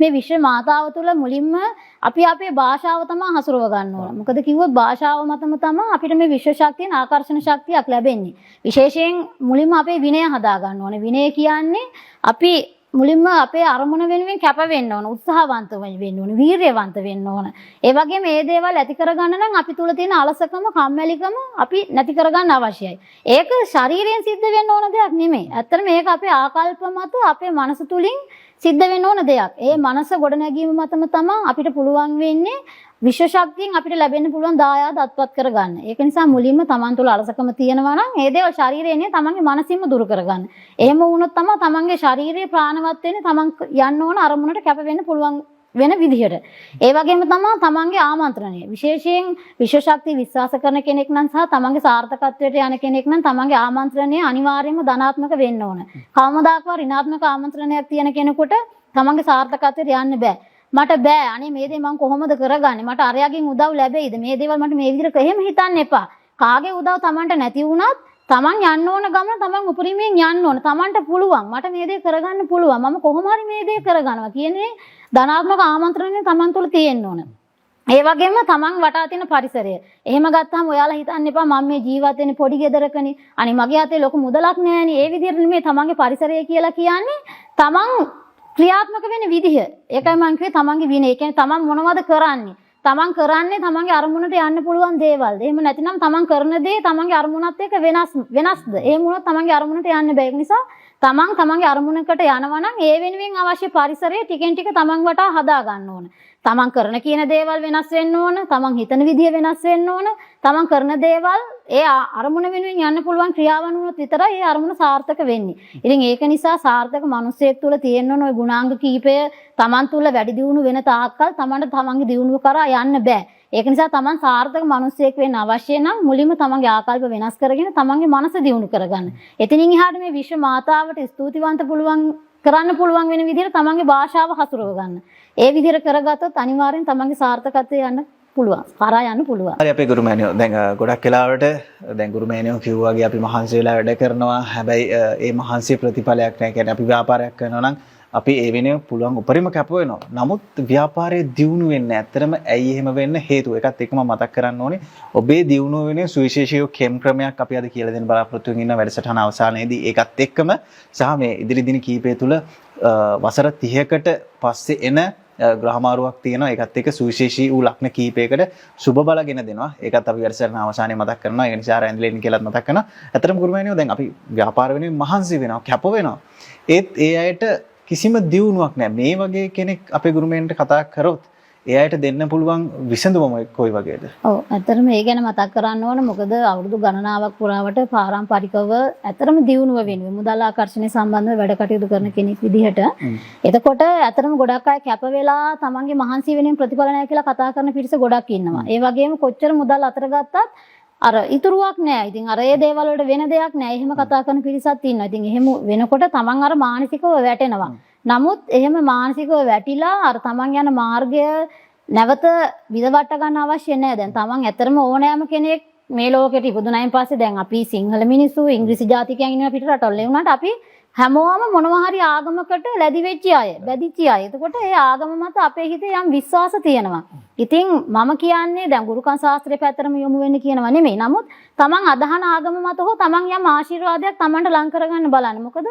මේ විශ්ව මාතාව තුළ මුලින්ම අපි අපේ භාෂාව තමයි හසුරව ගන්න ඕන. මොකද කිව්වොත් භාෂාව මතම තමයි අපිට මේ විශ්ව ශක්තියෙන් ආකර්ෂණ ශක්තියක් ලැබෙන්නේ. විශේෂයෙන් මුලින්ම අපේ විනය හදා ගන්න ඕනේ. විනය කියන්නේ අපි මුලින්ම අපේ අරමුණ වෙනුවෙන් කැප වෙන්න ඕන, උත්සාහවන්ත වෙන්න ඕන, වීරියවන්ත වෙන්න ඕන. ඒ වගේම මේ දේවල් ඇති කරගන්න නම් අපි තුල තියෙන අලසකම, කම්මැලිකම අපි නැති කරගන්න අවශ්‍යයි. ඒක ශරීරයෙන් සිද්ධ වෙන්න ඕන දෙයක් නෙමෙයි. ඇත්තටම මේක අපේ ආකල්ප මත අපේ මනස තුලින් සිද්ධ වෙන්න ඕන දෙයක්. ඒ මනස ගොඩනැගීම මතම තමයි අපිට පුළුවන් වෙන්නේ විශ්ව ශක්තියෙන් අපිට ලැබෙන්න පුළුවන් දායාද අත්පත් කරගන්න. ඒක නිසා මුලින්ම තමන් තුළ අලසකම තියෙනවා නම් ඒ දේවල් ශරීරයේ නේ තමන්ගේ මනසින්ම දුරු කරගන්න. එහෙම වුණොත් තමයි තමන්ගේ ශරීරය ප්‍රාණවත් වෙන්නේ, තමන් යන්න ඕන අරමුණට කැප වෙන්න පුළුවන් වෙන විදිහට. ඒ වගේම තමයි තමන්ගේ ආමන්ත්‍රණය. විශේෂයෙන් විශ්ව ශක්තිය විශ්වාස කරන කෙනෙක් නම් සහ තමන්ගේ සාර්ථකත්වයට යන කෙනෙක් නම් තමන්ගේ ආමන්ත්‍රණය අනිවාර්යයෙන්ම ධනාත්මක වෙන්න ඕන. කවමදාකවත් ඍණාත්මක ආමන්ත්‍රණයක් තියෙන කෙනෙකුට තමන්ගේ සාර්ථකත්වයට යන්න බෑ. මට බෑ, අනේ මේ දේ මං කොහොමද කරගන්නේ, මට අරයාගෙන් උදව් ලැබෙයිද, මේ දේවල් මට මේ විදිහට එහෙම හිතන්න එපා. කාගේ උදව් තමන්ට නැති වුණත් තමන් යන්න ඕන ගමන තමන් උපරිමයෙන් යන්න ඕන. තමන්ට පුළුවන්, මට මේ දේ කරගන්න පුළුවන්, මම කොහොම හරි මේ දේ කරගන්නවා කියන්නේ ධනාත්මක ආමන්ත්‍රණය තමන් තුළ තියෙන්න ඕන. ඒ වගේම තමන් වටා තියෙන පරිසරය. එහෙම ගත්තාම ඔයාලා හිතන්න එපා මම මේ ජීවත් වෙන්නේ පොඩි ගෙදරකනේ, අනේ මගේ අතේ ලොකු මුදලක් නෑනේ. ඒ විදිහට නෙමෙයි තමන්ගේ පරිසරය කියලා කියන්නේ තමන් ක්‍රියාත්මක වෙන විදිහ. ඒකයි මං කිව්වේ තමන්ගේ විනය. ඒ කියන්නේ තමන් මොනවද කරන්නේ? තමන් කරන්නේ තමන්ගේ අරමුණට යන්න පුළුවන් දේවල්ද? එහෙම නැතිනම් තමන් කරන දේ තමන්ගේ අරමුණත් එක්ක වෙනස්ද? එහෙම වුණොත් තමන්ගේ අරමුණට යන්න බෑ. ඒක නිසා තමන් තමන්ගේ අරමුණකට යනවා නම් ඒ වෙනුවෙන් අවශ්‍ය පරිසරය ටිකෙන් ටික තමන් වටා හදා ගන්න ඕන. තමන් කරන කියන දේවල් වෙනස් වෙන්න ඕන. තමන් හිතන විදිය වෙනස් වෙන්න ඕන. තමන් කරන දේවල් ඒ අරමුණ වෙනුවෙන් යන්න පුළුවන් ක්‍රියාවන් වුණොත් විතරයි ඒ අරමුණ සාර්ථක වෙන්නේ. ඉතින් ඒක නිසා සාර්ථක මිනිසෙක් තුළ තියෙන්න ඕන ඔය ගුණාංග කීපය තමන් තුළ වැඩි දියුණු වෙන තාක්කල් තමන්ට තමන්ගේ දියුණුව කරා යන්න බෑ. ඒක නිසා තමන් සාර්ථක මිනිසෙක් වෙන්න අවශ්‍ය නම් මුලින්ම තමන්ගේ ආකල්ප වෙනස් කරගෙන තමන්ගේ මනස දියුණු කරගන්න. එතනින් එහාට මේ විශ්ව මාතාවට ස්තුතිවන්ත පුළුවන් කරන්න පුළුවන් වෙන විදිහට තමන්ගේ භාෂාව හසුරව ගන්න. ඒ විදිහට කරගත්තොත් අනිවාර්යෙන් තමන්ගේ සාර්ථකත්වය යන්න පුළුවන්. කරා යන්න පුළුවන්. හරි අපේ ගුරුමෑණියෝ, දැන් ගොඩක් වෙලාවට දැන් ගුරුමෑණියෝ කිව්වා වගේ අපි මහන්සි වෙලා වැඩ කරනවා. හැබැයි ඒ මහන්සිය ප්‍රතිඵලයක් නෑ. කියන්නේ අපි ව්‍යාපාරයක් කරනවා නම් අපි ඒ වෙනුවෙන් පුළුවන් උපරිම කැප වෙනවා. නමුත් ව්‍යාපාරයේ දියුණු වෙන්නේ නෑ. ඇත්තටම ඇයි එහෙම වෙන්න හේතුව? ඒකත් එක්කම මතක් කරන්න ඕනේ. ඔබේ දියුණුව වෙනුවෙන් සුවිශේෂී කෙම් ක්‍රමයක් අපි අද කියලා දෙන්න බලාපොරොත්තු වෙන ඉන්න වැඩසටහන අවසානයේදී. ඒකත් එක්කම සහ මේ ඉදිරි දින කීපය තුල වසර 30කට පස්සේ එන ග්‍රහමාරුවක් තියෙනවා. ඒකත් එක්ක සුවිශේෂී වූ ලක්න කීපයකට සුබ බලගෙන දෙනවා. ඒකත් අපි වැඩසටහන අවසානයේ මතක් කරනවා. ඒ නිසා රැඳිලා ඉන්න කියලාත් මතක් කරනවා. ඇත්තටම ගුරුමෑණියෝ, දැන් අපි ව්‍යාපාර වෙනුවෙන් මහන්සි වෙනවා, කැප වෙනවා. ඒත් ඒ අයට කිසිම දියුණුවක් නැහැ. මේ වගේ කෙනෙක් අපේ ගුරුමෑණියන්ට කතා කරොත් ඒ අයට දෙන්න පුළුවන් විසඳුම කොයි වගේද? ඔව්, ඇත්තටම ඒ ගැන මතක් කරන්න ඕන. මොකද අවුරුදු ගණනාවක් පුරාවට පාරම්පරිකව ඇත්තටම දියුණුව වෙනුවෙන් මුදල් ආකර්ෂණය සම්බන්ධව වැඩ කටයුතු කරන කෙනෙක් විදිහට, එතකොට ඇත්තටම ගොඩක් අය කැප වෙලා තමන්ගේ මහන්සිය වෙනුවෙන් ප්‍රතිඵල නැහැ කියලා කතා කරන පිරිස ගොඩක් ඉන්නවා. ඒ වගේම කොච්චර මුදල් අතර ගත්තත් අර ඉතුරුවක් නෑ. ඉතින් අර ඒ දේවල් වලට වෙන දෙයක් නෑ. එහෙම කතා කරන පිරිසක් ඉන්නවා. ඉතින් එහෙම වෙනකොට තමන් අර මානසිකව වැටෙනවා. නමුත් එහෙම මානසිකව වැටිලා අර තමන් යන මාර්ගය නැවත බිඳවට්ට ගන්න අවශ්‍ය නෑ. දැන් තමන් ඇත්තටම ඕනෑම කෙනෙක් මේ ලෝකෙට ඉපදුනායින් පස්සේ, දැන් අපි සිංහල මිනිස්සු, ඉංග්‍රීසි ජාතිකයන් ඉන්නවා පිට රටවල. ඒ වුණාට අපි හැමෝම මොනවා හරි ආගමකට ලැදි වෙච්ච අය, බැඳිච්ච අය. එතකොට ඒ ආගම මත අපේ හිතේ යම් විශ්වාස තියෙනවා. ඉතින් මම කියන්නේ දැන් ගුරුකම් ශාස්ත්‍රය පැත්තටම යොමු වෙන්න කියනවා නෙමෙයි. නමුත් තමන් අදහන ආගම මත හෝ තමන් යම් ආශිර්වාදයක් තමන්ට ලං කරගන්න බලන්න. මොකද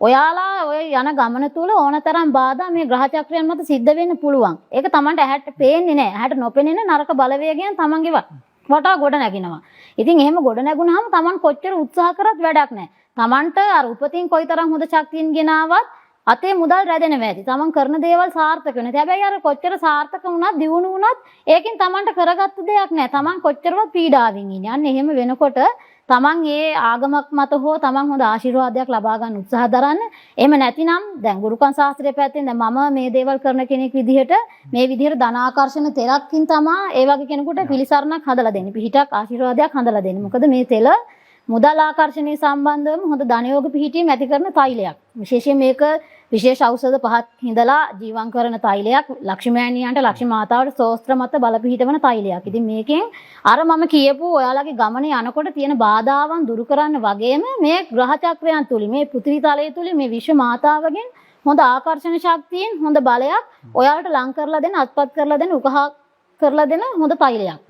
ඔයාලා ඔය යන ගමන තුල ඕනතරම් බාධා මේ ග්‍රහ චක්‍රයන් මත සිද්ධ වෙන්න පුළුවන්. ඒක තමන්ට ඇහැට පේන්නේ නැහැ. ඇහැට නොපෙනෙන නරක බලවේගයන් තමන්ගේ වටා ගොඩ නැගිනවා. ඉතින් එහෙම ගොඩ නැගුණාම තමන් කොච්චර උත්සාහ කරත් වැඩක් නැහැ. තමන්ට අර උපතින් කොයිතරම් හොඳ ශක්තියින් ගෙනාවත් අතේ මුදල් රැදෙනවා ඇති. තමන් කරන දේවල් සාර්ථක වෙනවා. හැබැයි අර කොච්චර සාර්ථක වුණත්, දියුණු වුණත් ඒකෙන් තමන්ට කරගත්ත දෙයක් නෑ. තමන් කොච්චරවත් පීඩාවෙන් ඉන්නේ. අන්න එහෙම වෙනකොට තමන් ඒ ආගමක් මත හෝ තමන් හොඳ ආශිර්වාදයක් ලබා ගන්න උත්සාහ දරන්න. එහෙම නැතිනම් දැන් ගුරුකම් ශාස්ත්‍රයේ පැත්තෙන් දැන් මම මේ දේවල් කරන කෙනෙක් විදිහට මේ විදිහට ධනාකර්ෂණ තෙලකින් තමා ඒ වගේ කෙනෙකුට පිළිසරණක් හදලා දෙන්නේ. පිහිටක්, ආශිර්වාදයක් හදලා දෙන්නේ. මොකද මේ තෙල මුදල් ආකර්ෂණය සම්බන්ධවම හොඳ ධනයෝග පිහිටීම් ඇති කරන තෛලයක්. විශේෂයෙන් මේක විශේෂ ඖෂධ පහක් හිඳලා ජීවන් කරන තෛලයක්. ලක්ෂ්මීමෑණියන්ට, ලක්ෂ්මී මාතාවට සෝස්ත්‍ර මත බල පිහිටවන තෛලයක්. ඉතින් මේකෙන් අර මම කියපු ඔයාලගේ ගමනේ යනකොට තියෙන බාධාවන් දුරු කරන්න වගේම මේ ග්‍රහ චක්‍රයන් තුලින්, මේ පෘථිවි තලය තුලින්, මේ විශ්ව මාතාවගෙන් හොඳ ආකර්ෂණ ශක්තියෙන් හොඳ බලයක් ඔයාලට ලං කරලා දෙන, අත්පත් කරලා දෙන, උකහා කරලා දෙන හොඳ තෛලයක්.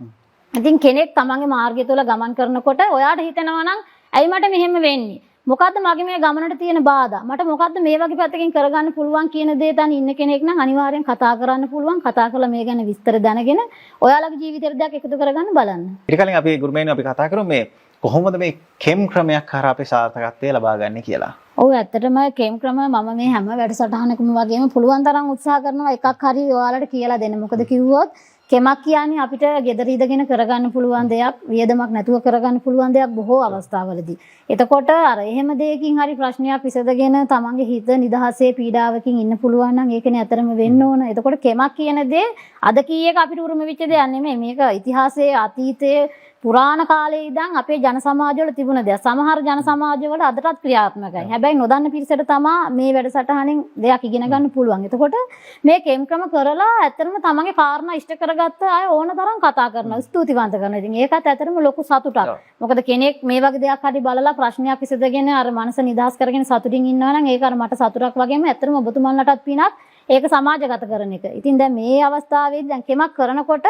ඉතින් කෙනෙක් තමන්ගේ මාර්ගය තුළ ගමන් කරනකොට ඔයාට හිතෙනවා නම් ඇයි මට මෙහෙම වෙන්නේ? මොකද්ද මගේ මේ ගමනට තියෙන බාධා? මට මොකද්ද මේ වගේ පැත්තකින් කරගන්න පුළුවන් කියන දේ තන ඉන්න කෙනෙක් නම් අනිවාර්යෙන් කතා කරන්න පුළුවන්. කතා කරලා මේ ගැන විස්තර දැනගෙන ඔයාලගේ ජීවිතේට දෙයක් එකතු කරගන්න බලන්න. ඊට කලින් අපි ගුරුමෑණියෝ අපි කතා කරමු මේ කොහොමද මේ කෙම් ක්‍රමයක් හරහා අපි සාර්ථකත්වය ලබා ගන්නේ කියලා. ඔව්, ඇත්තටම කෙම් ක්‍රම මම මේ හැම වැඩසටහනකම වගේම පුළුවන් තරම් උත්සාහ කරනවා එකක් හරි ඔයාලට කියලා දෙන්න. මොකද කිව්වොත් කෙමක් කියන්නේ අපිට ගෙදර ඉඳගෙන කරගන්න පුළුවන් දෙයක්, වියදමක් නැතුව කරගන්න පුළුවන් දෙයක් බොහෝ අවස්ථාවලදී. එතකොට අර එහෙම දෙයකින් හරි ප්‍රශ්නයක් විසඳගෙන තමන්ගේ හිත නිදහසේ පීඩාවකින් ඉන්න පුළුවන් නම් ඒකනේ ඇත්තටම වෙන්න ඕන. එතකොට කෙමක් කියන දේ අද කී එක අපිට උරුම වෙච්ච දෙයක් නෙමෙයි. මේක ඉතිහාසයේ අතීතයේ පුරාණ කාලේ ඉඳන් අපේ ජන සමාජවල තිබුණ දෙයක්. සමහර ජන සමාජවල අදටත් ක්‍රියාත්මකයි. හැබැයි නොදන්න පිරිසට තමා මේ වැඩසටහනෙන් දෙයක් ඉගෙන ගන්න පුළුවන්. එතකොට මේ කෙම් ක්‍රම කරලා ඇත්තටම තමන්ගේ කාරණා ඉෂ්ට කරගත්ත අය ඕන තරම් කතා කරනවා, ස්තුතිවන්ත කරනවා. ඉතින් ඒකත් ඇත්තටම ලොකු සතුටක්. මොකද කෙනෙක් මේ වගේ දෙයක් හරි බලලා ප්‍රශ්නයක් විසඳගෙන අර මනස නිදහස් කරගෙන සතුටින් ඉන්නවා නම් ඒක අර මට සතුටක් වගේම ඇත්තටම ඔබතුමන්ලටත් පිනක්. ඒක සමාජගත කරන එක. ඉතින් දැන් මේ අවස්ථාවේදී දැන් කෙමක් කරනකොට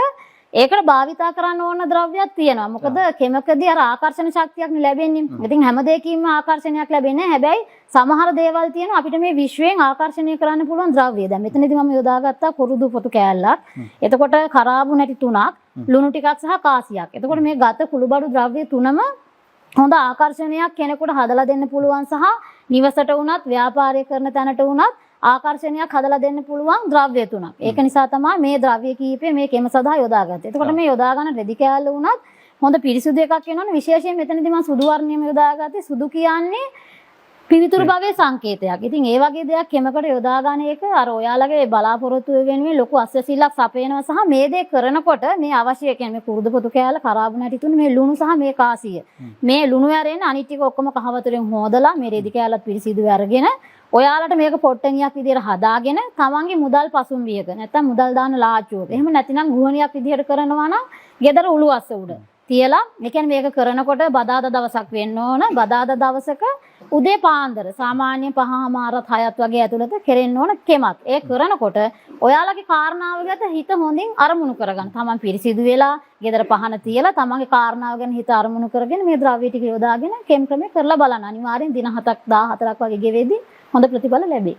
ඒකට භාවිතා කරන්න ඕන ද්‍රව්‍යයක් තියෙනවා. මොකද කෙමකදී අර ආකර්ෂණ ශක්තියක් නේ ලැබෙන්නේ. ඉතින් හැම දෙයකින්ම ආකර්ෂණයක් ලැබෙන්නේ නැහැ. හැබැයි සමහර දේවල් තියෙනවා අපිට මේ විශ්වයෙන් ආකර්ෂණය කරන්න පුළුවන් ද්‍රව්‍ය. දැන් මෙතනදී මම යොදාගත්තා කුරුදු පොතු කෑල්ලක්. එතකොට කරාබු නැටි තුනක්, ලුණු ටිකක් සහ කාසියක්. එතකොට මේ ගත කුළුබඩු ද්‍රව්‍ය තුනම හොඳ ආකර්ෂණයක් කෙනෙකුට හදලා දෙන්න පුළුවන් සහ නිවසට වුණත් ව්‍යාපාරය කරන තැනට වුණත් ආකර්ෂණයක් හදලා දෙන්න පුළුවන් ද්‍රව්‍ය තුනක්. ඒක නිසා තමයි මේ ද්‍රව්‍ය කීපය මේ කෙම සඳහා යොදාගත්තේ. එතකොට මේ යොදා ගන්න රෙදි කෑල්ල වුණත් හොඳ පිරිසුදු එකක් වෙනවනේ. විශේෂයෙන් මෙතනදී මම සුදු වර්ණයම යොදාගත්තේ. සුදු කියන්නේ පිවිතුරු භාවයේ සංකේතයක්. ඉතින් ඒ වගේ දෙයක් කෙමකට යොදා ගන්න එක අර ඔයාලගේ බලාපොරොත්තු වෙනුවෙන් ලොකු අස්වැසිල්ලක් සපයනවා සහ මේ දේ කරනකොට මේ අවශ්‍ය කියන්නේ මේ කුරුදු පොතු කෑල්ල, කරාබු නැටි තුන, මේ ලුණු සහ මේ කාසිය. මේ ලුණු ඇරෙන්න අනිත් ටික ඔක්කොම කහ වතුරෙන් හොදලා මේ රෙදි කෑල්ලත් පිරිසිදු අරගෙන ඔයාලට මේක පොට්ටනියක් විදියට හදාගෙන තමන්ගේ මුදල් පසුම්බියක නැත්තම් මුදල් දාන ලාච්චුවක එහෙම නැතිනම් ගෘහණියක් විදියට කරනවා නම් ගෙදර උළුවස්ස උඩ තියලා, ඒ කියන්නේ මේක කරනකොට බදාදා දවසක් වෙන්න ඕන. බදාදා දවසක උදේ පාන්දර සාමාන්‍ය 5:30 6ත් වගේ ඇතුළත කෙරෙන්න ඕන කෙමක්. ඒ කරනකොට ඔයාලගේ කාරණාව ගැන හිත හොඳින් අරමුණු කරගන්න. තමන් පිරිසිදු වෙලා ගෙදර පහන තියලා තමන්ගේ කාරණාව ගැන හිත අරමුණු කරගෙන මේ ද්‍රව්‍ය ටික යොදාගෙන කෙම් ක්‍රමය කරලා බලන්න. අනිවාර්යෙන් දින 7ක් 14ක් වගේ ගෙවෙද්දි හොඳ ප්‍රතිඵල ලැබේ.